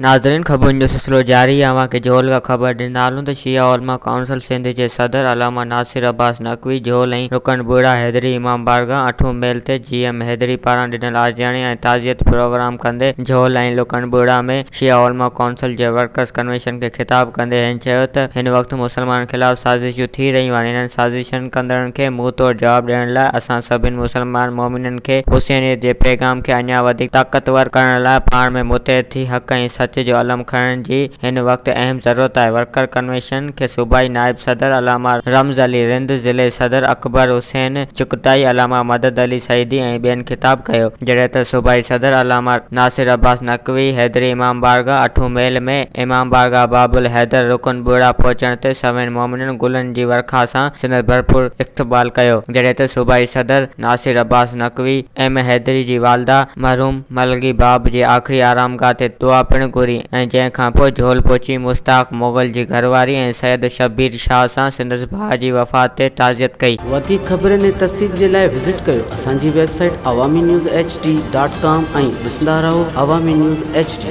ناظرين خبرن جو سلسلو جاري آهي اوهان کي جهول کان خبر ڏيندا هلون ته شيعه علماء ڪائونسل سنڌ جي صدر علامه ناصر عباس نقوي جهول ۽ رڪن ٻوڙا حيدري امام بارگاهه اٺون ميل تي جي ايم حيدري پاران ڏنل آجياڻي ۽ تعزيت پروگرام ڪندي جهول ۽ لڪن ٻوڙا ۾ شيعه علماء ڪائونسل جي ورڪرز ڪنوينشن کي خطاب ڪندي هن چيو ته هن وقت مسلمانن خلاف سازشون ٿي رهيون آهن انهن سازشن ڪندڙن کي منهن توڙ جواب ڏيڻ لاء اسان سڀني مسلمان مؤمنن کي حسينيت جي پيغام کي اڃا وڌيڪ طاقتور ڪرڻ لاء پاڻ ۾ متحد ٿي حق ۽ سچ جو علم کڻڻ جي هن وقت اهم ضرورت آهي. ورڪر ڪنوينشن کي صوبائي نائب صدر علامه رمز علي رند، ضلعي صدر اڪبر حسين چغتائي، علامه مدد علي سعيدي ۽ ٻين خطاب ڪيو. جڏهن ته صوبائي صدر علامه ناصر عباس نقوي حيدري امام بارگاهه اٺون ميل ۾ امام بارگاهه باب الحيدر رڪن ٻوڙا پهچڻ تي سوين مومنن گلن جي ورکا سان سندس ڀرپور استقبال ڪيو. جڏهن ته صوبائي صدر ناصر عباس نقوي ايم حيدري جي والده مرحوم ملغي باب جي آخري آرامگاهه تي دعا پڻ گهري ۽ جنهن کانپوء جهول پهچي مشتاق مغل جي گهرواري ۽ سيد شبير شاهه سان سندس ڀاء جي وفات تي تعزيت ڪئي. وڌيڪ خبرن ۽ تفصيل جي لاء وزٽ ڪيو اسان جي website Awami news H D dot com ۽ ڏسندا رهو عوامي نيوز ايڇ ڊي.